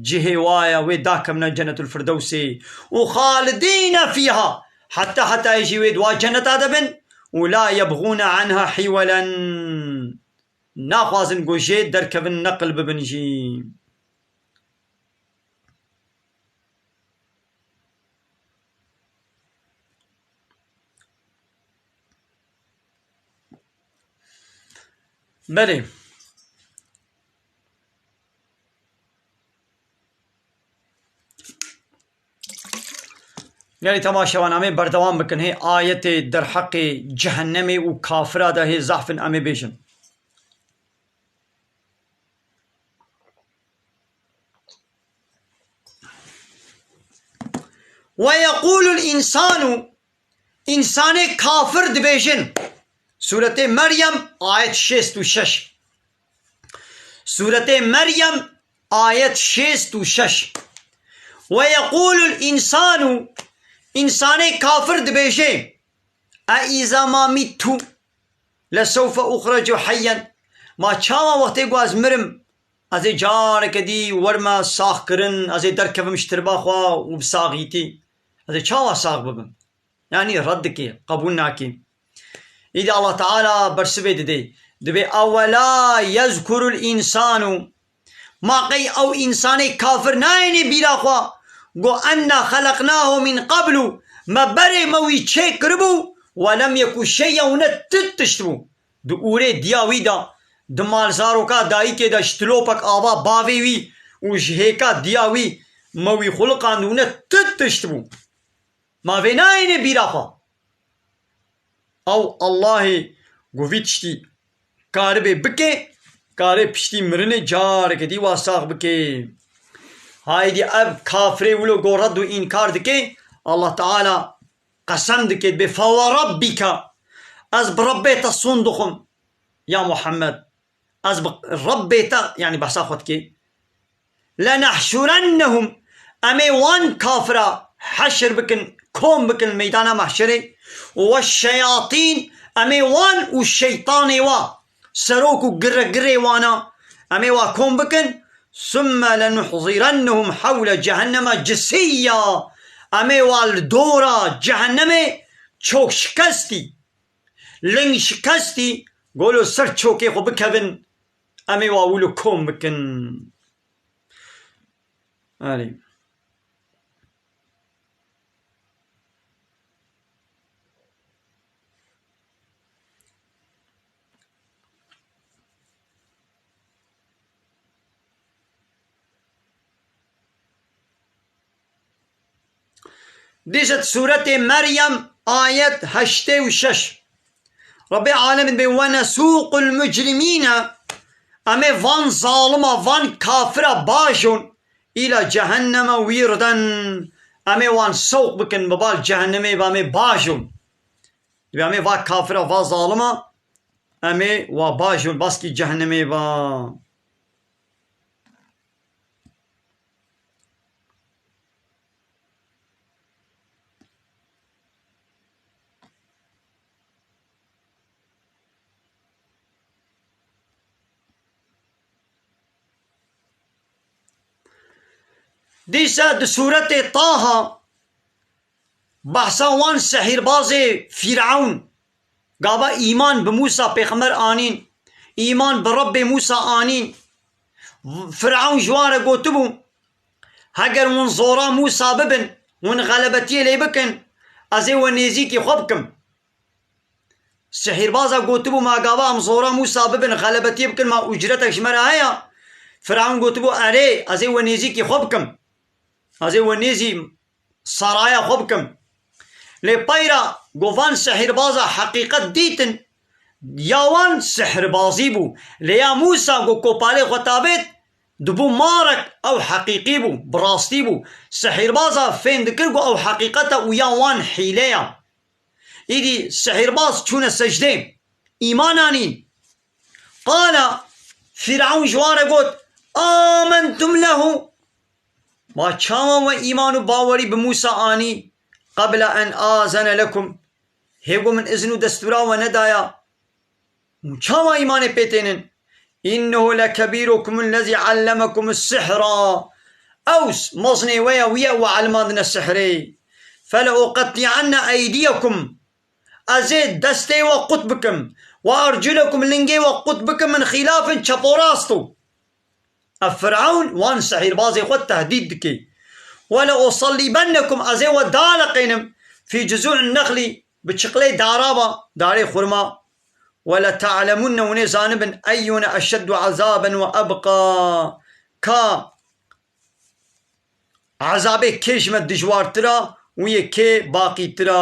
cihê wa ye, wê dakevne Cennetul Firdewsê. û خالدين فيها, heta hetayê jî wê di wa cenneta de bin. û لا يبغون عنها حولا. Naxwazin ku jê derkevin, neqil bibin jî. Belê. Gelî temaşevan, em ê berdewam bikin. Hê ayetê derheqê cehennemê û kafira de hê zehf in, em ê bêjin. ويقول الإنسان, însanê kafir dibêjin. Sûretê Meryem, ayet şêst û şeş. Sûretê Meryem, ayet şêst û şeş. "Ve yeqûlul însanu", însanê kafir dibêje, "E îza ma mittu lesewfe uxrecu heyyen", ma çawa wextê ku ez mirim, ez ê careke dî werme saxkirin, ez ê derkevim ji tirba xwe û bi saxîtî, ez ê çawa sax bibim? Yanî red dike, qebûl nake. Îdî Allah Teala bersivê dide. Dibê, "Ewela yezkurul însanu." Ma qey ew însanê kafir nayêne bîra xwe? Go, "Enna xeleqnahu min qablu." Me berê me wî çê kiribû. "Ve lem yeku şey'en", û ne ti tişt bû. Di ûrê diya wî de, di malzaroka dayikê de, ji tilopek ava bavê wî û ji hêka diya wî me wî xuliqand û ne ti tişt bû. Ma vê nayêne bîra xwe? Ew Allahê ku vî tiştî karibe bike, kare piştî mirinê careke dî wa sax bike. Haydî ev kafirê wilo ku red û înkar dike, Allah Teala qesem dike, dibê, "Fe we rabbike, ez bi Rebbê te sond dixwim, ya Muhammed." Ez bi Rebbê te, yanî behsa xwe dikê. "Lenehşurennehum", em ê wan kafira heşir bikin, kom bikin meydana mehşerê. "Weşşeyatîn", em ê wan û şeytanê wa, serok û giregirê wana, em ê wa kom bikin. "Summe lenuhzirennehum hewle cehenneme cisiyya", em ê wa li dora cehennemê çok şikestî, ling şikestî, golo ser çokê xwe bikevin, em ê wa wilo kom bikin. Erê. Dîsa sûretê Meryem, ayet heştê û şeş. Rebbê alemên bê, "Ve nesûqul mucrimîne", em ê van zalima, van kafira bajon, îla cehenneme wîrden, em ê wan sewq bikin bi bal cehennemê, em ê bajon. Dibê em ê va kafira, va zalima, em ê wa bajon, baskî cehennemê ba. Dîsa di sûretê Taha behsa wan sehîrbazê Fîrewn, gava îman bi Mûsa pêxember anîn, îman bi Rebbê Mûsa anîn. Firawn ji wan re gotibû, "Heger hûn zora Mûsa bibin, hûn xelebetiyê lê bikin, ez ê we nêzîkî xwe bikim." Sihîrbaza gotibû, "Ma gava em zora Mûsa bibin, xelebetiyê bikin, ma ucretek ji me re heye?" Firawn gotibû, "Erê, ez ê we nêzîkî xwe bikim. Ez ê we nêzî saraya xwe bikim." Lê peyra ku van sihîrbaza heqîqet dîtin, ya wan sihirbazî bû. Lê ya Mûsa ku kopalê xwe tavêt, dibû marek, ew heqîqî bû, bi rastî bû. Sihîrbaza fêm dikir ku ew heqîqet e û ya wan hîle ye. Îdî sihîrbaz çûne secdê, îman anîn. Qala, Fîrewn ji wan re got, "Amentum lehu." Ma çawa we îman û bawerî bi Mûsa anî? "Qebla en azene lekum." Hê ku min izin û destûra we nedaya. Hûn çawa îmanê pê tênin? "Înnehu lekebîrukum ellezî allemekumus sihra." Ew mezinê we ye, wî ye we elimandine sihrê. "Feleuqetti'enne eydiyekum." Ez ê destê we qut bikim. "Ve erculekum", lingê we qut bikim, "min xîlafin", çep û rast û. Ev Firawn wan sihîrbazê xwe tehdîd dike. "Ve le usallîbennekum", ez ê we daleqênim, "fî cizû'in nexlî", bi çiqlê dara ve, darê xurma. "Ve le te'lemunne", hûn ê zanibin, "eyyûne eşeddu ezaben ve ebqa", ka ezabê kê ji me dijwartir a û yê kê baqîtir a.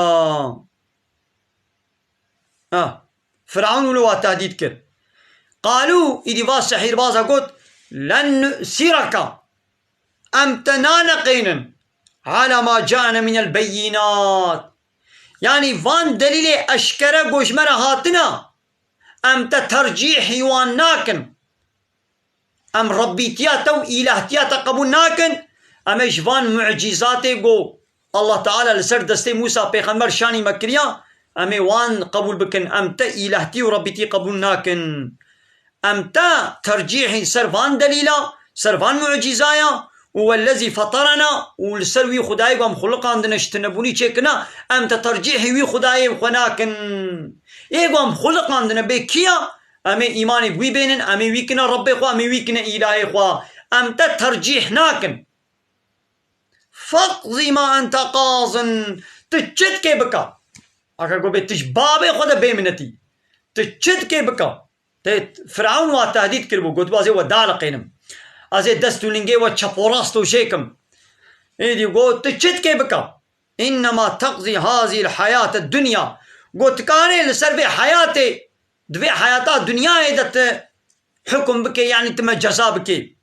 Ha, Firawn wilo wa tehdîd kir. Qalû, îdî va sehîrbaza got, "Len nu'sireke", em te naneqênin, "ala ma ca'ene minel beyînat." Yanî van delîlê eşkere ku ji me re hatina, em te tercîhî wan nakin. Em Rebbîtiya te û îlahtiya te qebûl nakin. Em ê ji van mucîzatê ku Allah Teala li ser destê Mûsa pêxember şanî me kiriya, em ê wan qebûl bikin. Em te îlahtî û Rebbîtî qebûl nakin. Em te tercîhî ser van delîla, ser van mucîzaya û wellezî feterena û li ser wî Xwedayê ku em xuliqandine ji tinebûnî çêkirina, em te tercîhî wî Xwedayê bi xwe nakin. Ê ku em xuliqandine bê kî ya? Em ê îmanê bi wî bênin, em ê wî kine Rebbê xwe, em ê wî kine îlahê xwe. Em te tercîh nakin. Feqzî ma ente qazin. Tu çi dikê bike. Aka got bê tu ji babê xwe de bêminetî. Tu çi dikê bike. Tê Firavun wa tehdît kiribû, gotibû, "Ez ê we daliqênim. Ez ê dest û lingê we çep û rast û jêkim." Êdî got, "Tu çi dikê bike? Înnema teqzî hazîl heyate dunya." Got, "Tikarê li ser vê heyatê, di vê heyata dinyayê de tu hukum bikê, yanî tu me ceza bikê.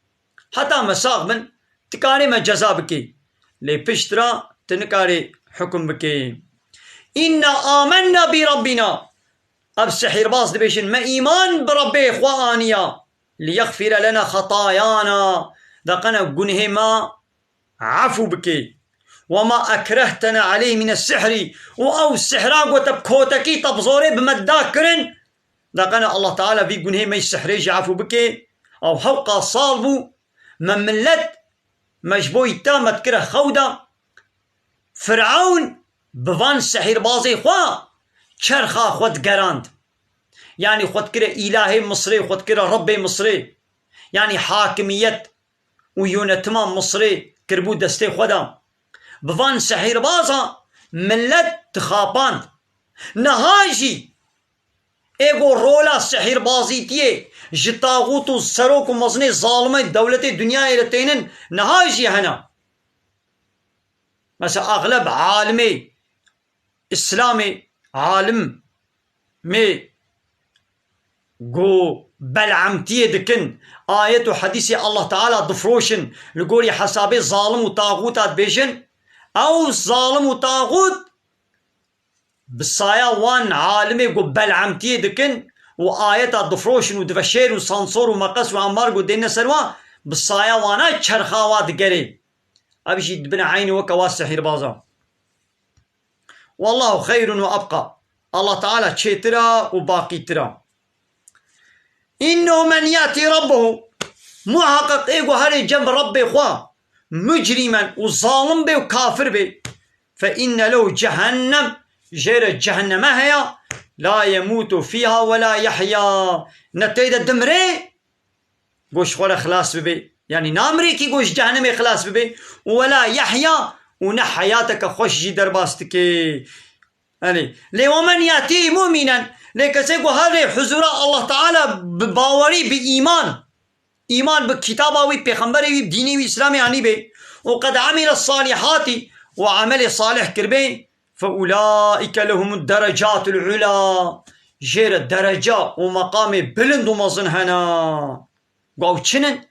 Heta me sax bin, tikarê me ceza bikê. Lê piştre tu nikarê hukum bikê. Înna amenna bi Rabbîna." Ev sihîrbaz dibêjin, "Me îman bi Rebbê xwe aniya. Liyexfire lena xetayana." Deqene gunhê me efû bikê. "Wema ekrehtena aleyh mine sihrî." Û ew sihra ku te bi kotekî, te bi zorê bi me da kirin, deqene Allah Teala vî gunhê me yî sihrê jî efû bikê. Ew hewqa sal bû, me millet, me ji bo yî te me dikire xew de. Firewn bi van sihîrbazê xwe çerxa xwe digerand. Yanî xwe dikire îlahê Misrê, xwe dikire Rebbê Misrê. Yanî hakimiyet û yönetima Misrê kiribû destê xwe de. Bi van sihîrbaza millet dixapand. Niha jî ê ku rola sihîrbazîtiyê ji taxût û serok û mezinê zalimê dewletê dinyayê de tênin, niha jî hene. Mesela axleb alimê Îslamê, alimê ku belemtiyê dikin, ayet û hedîsê Allah Teala difiroşin, li gorî hesabê zalim û taxûta dibêjin, ew zalim û taxût bi saya wan alimê ku belemtiyê dikin û ayeta difiroşin û diveşêrin û sansor û meqes û embargo dêne ser wan, bi saya wana çerxa wa digerê. Ev jî dibine eynî weke wa sihîrbaza. Wallahu xeyrun ve ebqa. Allah Teala çêtir a û baqîtir a. Înnehu men yetî Rabbehu. Muhaqqeq ê ku herê cem Rebbê xwe, mucrimen û zalim bê û kafir bê, fe inne lehu cehennem. Jê re cehenneme heye. La yemûtu fîha ve la yehya. Ne tê de dimrê, ku ji xwe re xilas bibe. Yanî namirê kî ku ji cehenemê xilas bibe. Û wela yehya, û ne heyateke xweş jî derbas dike. Yanî, lê we men yetî mumînen, lê kesê ku herê huzura Allah Teala bi bawerî, bi îman, îman bi kitaba wî, pêxemberê wî, bi dînê wî, Îslamê anî be, û qed amile salihati, û amelê salih kirbe, fe ulaike lehum derecatul ula. Jê re dereca û meqamê bilind û mezin hene. Got, ew çi ne?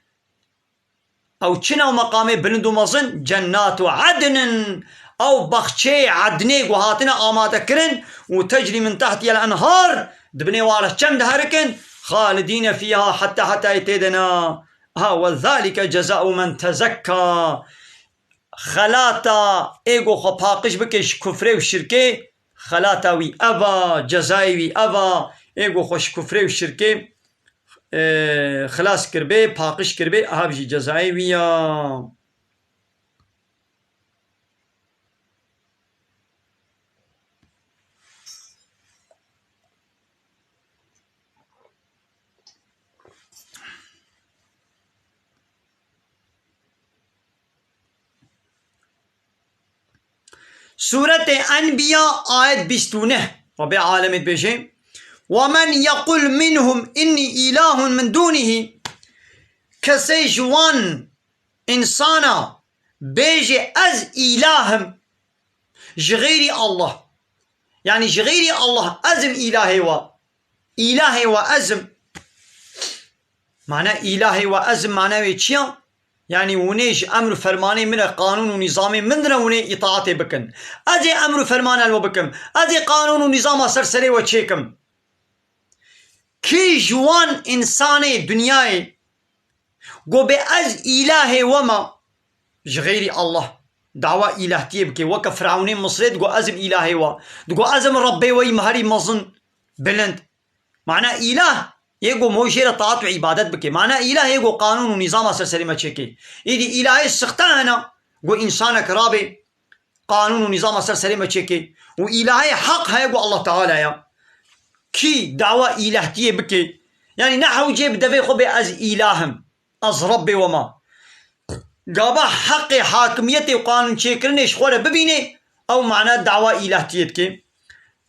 Ew çi ne ew meqamê bilind û mezin? Cennatu adnin. Ew baxçeyê Ednê ku hatine amade kirin û tecrî min tehtiyel enhar, di binê wan re çem diherikin, xalidîne fîha heta hetayê tê de ne. Ha, we zalike cezau men tezekka. Xelata ê ku xwe paqij bike ji kufrê û şirkê, xelata wî ev a, cezayê wî ev a, ê ku xwe ji kufrê û şirkê, e, xilas kiribê, paqij kiribê, ev jî cezayê wî ya. Sûretê Enbiya, ayet bîst û neh, Rabbê alemê dibêje, "Ve men yequl minhum innî îlahun min dûnihî." Kesê ji wan însana bêje, "Ez îlah im ji xeyrî Allah." Yanî ji xeyrî Allah, "Ez im îlahê we. Îlahê we ez im." Mane îlahê we ez im, mane wê çi ya? Yanî hûnê ji emr û fermanê min re, qanûn û nîzamê min re hûnê îtaatê bikin. Ez ê emr û fermana li we bikim. Ez ê qanûn û nîzama ser serê we çêkim. Kî ji wan însanê dinyayê Go bê ez îlahê we me ji xeyrî Allah. Dawa îlahtiyê bike. Weke Firewnê Misrê digo ez im îlahê we. Digo ez im Rebbê we yî herî mezin, bilind. Mana îlah yê go mo jê re taat û îbadet bike. Mana îlah yê go qanûn û nîzama ser serê me çêke. Îdî îlahê sixte hene, go însanek rabê qanûn û nîzama ser serê me çêke. Û îlahê heq heye go Allah Teala ya. Kî dawa îlahtiyê bike, yanî ne hewcê bi devê xwe bê ez îlah im, ez Rebbê we me. Gava heqê hakimiyetê û qanûn çêkirinê ji xwe re bibînê, ew mana dawa îlahtiyê dike.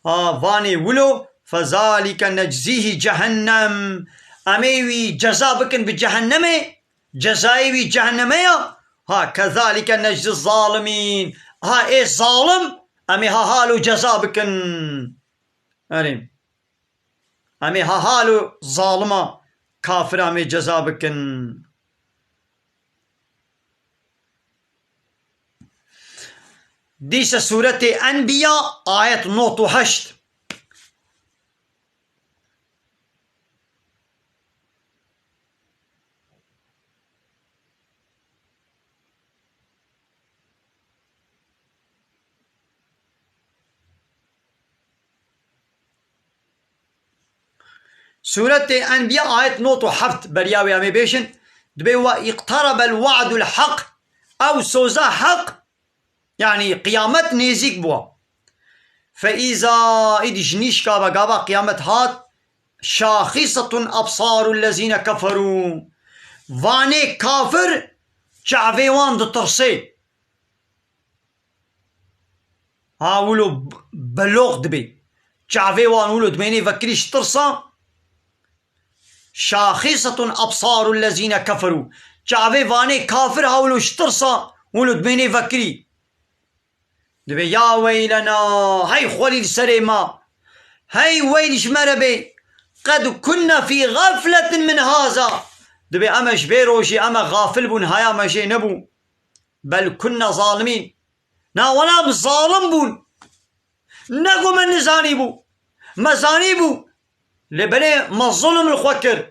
Ha, vanê wilo, fezalike neczîhî cehennem. Em ê wî ceza bikin bi cehennemê, cezayê wî cehenneme ya. Ha, kezalike neczî zalimîn. Ha, ê zalim, em ê ha halo ceza bikin. Erê. Em ê ha halo zalima kafira em ê ceza bikin. Dîse sûretê Enbiya, ayet nod û heşt. Sûretê Enbiya ayet nod û heft beriya wê em ê bêjin. Dibê we îqterebel we'dul heq. Ew soza heq, yanî qiyamet nêzîk bûwa. Fe îza, îdî ji nîşka ve gava qiyamet hat, şaxîsetun ebsarul lezîne keferû. Vanê kafir çavê wan ditirsê. Ha wilo b-, beloq dibê. Çavê wan wilo dimênê vekirî ji tirsa. Şaxîsetun ebsarul lezîne keferû. Çavê vanê kafir ha wilo ji tirsa wilo dimênê vekirî. Dibê ya weylena, hey xwelî li serê me. Hey weyl ji me re bê. Qed kunna fî gafletin min haza. Dibê em e ji vê rojê em e gafil bûn, haya me jê nebû. Bel kunna zalimîn. Na wela em zalim bûn. Ne ku me nizanîbû. Me zanîbû. Lê belê me zulm li xwe kir.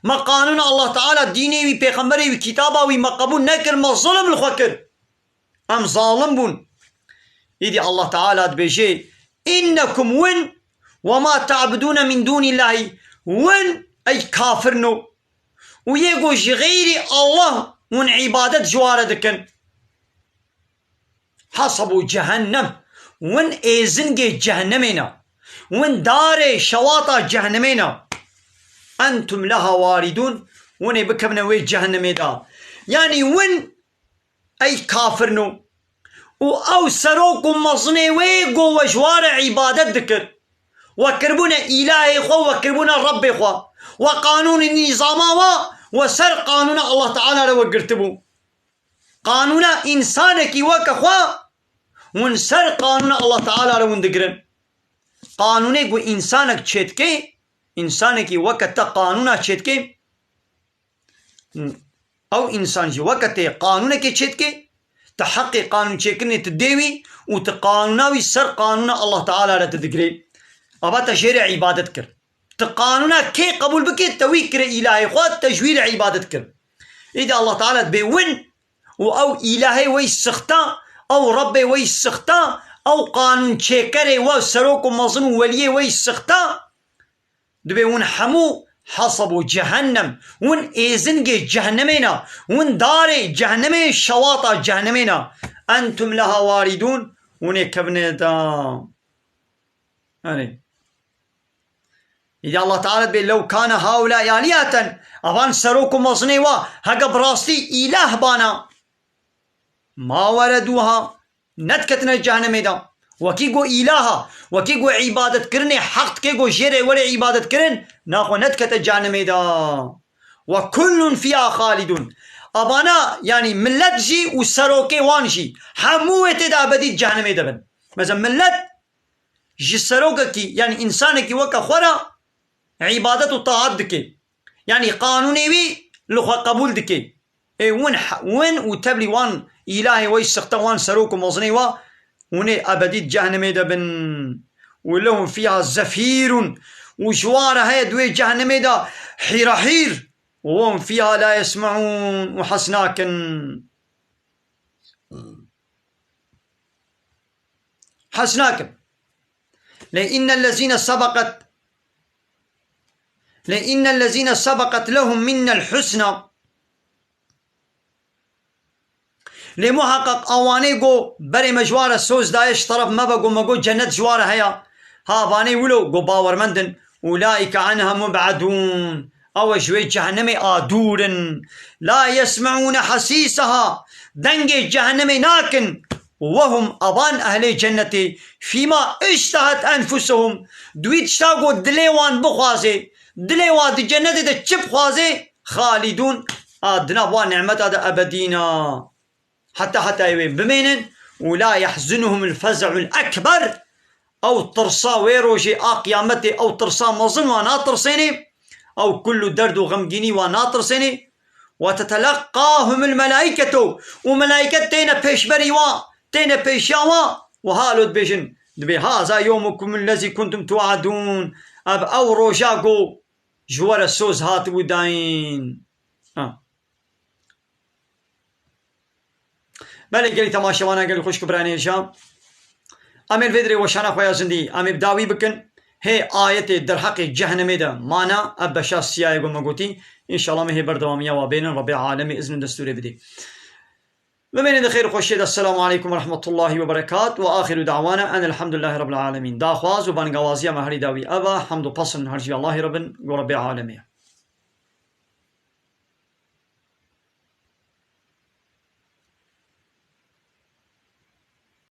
Me qanûna Allah Teala, dînê wî, pêxemberê wî, kitaba wî me qebûl nekir, me zulm li xwe kir. Em zalim bûn. Îdî Allah Teala dibêje, "Înnekum win we ma ta'budûne min dûnîllahî." Win ey kafirno. Û yê ku ji xeyrî Allah win îbadet ji wa re dikin. Hasabu cehennem. Win êzingê cehennemê ne. Win darê şewata cehennemê ne. Entum leha waridun. Winê bikevine wê cehennemê de. Yanî win ey kafirno. Û ew serok û mezinê wê go we ji wa re îbadet dikir. We kirbûne îlahê xwe, we kirbûne Rebbê xwe. We qanûnê nîzama we, we ser qanûna Allah Teala re we girtibû. Qanûna însanekî weke xwe, hûn ser qanûna Allah Teala re hûn digirin. Qanûnê ku însanek çêdike, însanekî weke te qanûna çêdike, ew însan jî weke te qanûnekê çêdike, te heqê qanûn çêkirinê tu dê wî û tu qanûna wî ser qanûna Allah Teala re tu digirê. Ava te jê re îbadet kir. Tu qanûna kê qebûl bikê, te wî kire îlahê xwe, te ji wî re îbadet kir. Îdî Allah Teala dibê win û ew îlahê wey sixta, ew Rebbê wey sixta, ew qanûn çêkerê we serok û mezin û weliyê wey sixta, dibê win hemû hasabû cehennem, win êzingê cehennemê ne, win darê cehennemê, şewata cehennemê ne. Entum leha waridûn, winê kevine da. Erê. Îdî Allah Teala dibê, "Lew kane haulâ alîheten", evan serok û mezinê wa, heke bi rastî îlah bana, "ma weredûha", nediketine cehennemê de. Wekî go îlaha, wekî go îbadetkirinê heq dike, go jê re were îbadetkirin, naxwe nedikete cehennemê de. "Ve kullun fîha xalidûn." Abana, yanî millet jî û serokê wan jî, hemû wê tê de ebedî cehennemê de bin. Mesela millet ji serokekî, yanî însanekî weke xwe re îbadet û taat dike. Yanî qanûnê wî li xwe qebûl dike. Ê win he-, win û tevlî wan îlahê wey sixte, wan serok û mezinê wa, winê ebedî di cehennemê de bin. "Û lehum fîha zefîrun." Û ji wa re heye di wê cehennemê de hîrahîr. وهم فيها لا يسمعون، û hez nakin. Hez nakin. لئن الذين سبقت، لئن الذين سبقت لهم منا الحسنى. Lê muheqeq ewanê go berê me ji wa re soz daye, ji teref me ve go me go cennet ji wa re heye. Ha, vanê wilo go bawermend in. أولئك عنها مبعدون. Ew ji wê cehennemê a dûr in. لا يسمعون حسيسها. Dengê cehennemê nakin. وهم، evan ehlê cennetê, فيما اشتهت أنفسهم. Di wî tişta go dilê wan bixwaze. Dilê wan di cennetê de çi bixwaze? خالدون. A di nav wan nimeta de ebedîn a. Heta heta wê bimênin. ولا يحزنهم الفزع الأكبر. Ew tirsa wê rojê a qiyametê, ew tirsa mezin wan natirsênê. Ew kul û derd û xemgînî wan natirsênê. وتتلقاهم الملائكة. Û melaiket têne pêşberî wa, têne pêşiya wa. Û halo dibêjin, dibê: هذا يومكم الذي كنتم توعدون. Ev ew roja go ji we re soz hatibû dayîn. Ha. Belê gelî temaşevana, gelî xwişk û biranê hêja. Em ê li vê dirê weşana xwe ya zindî, em ê bi dawî bikin. Hê ayetê derheqê cehennemê de mana, ev beşa siyayê ku me gotî. Înşallah em ê hê berdewamiya wa bênin, Rebê alemê izn û destûrê bidê. Bimênin di xêr û xweşiyê de. Esselamu aleykum ve rahmetullahi ve berekat ve axiru da'wana enelhamdülillahi rabbil alemin. Daxwaz û bangawaziya me herî dawî ev e, hemd û pesn her ji Allahî re bin, ku Rebê alemê ye.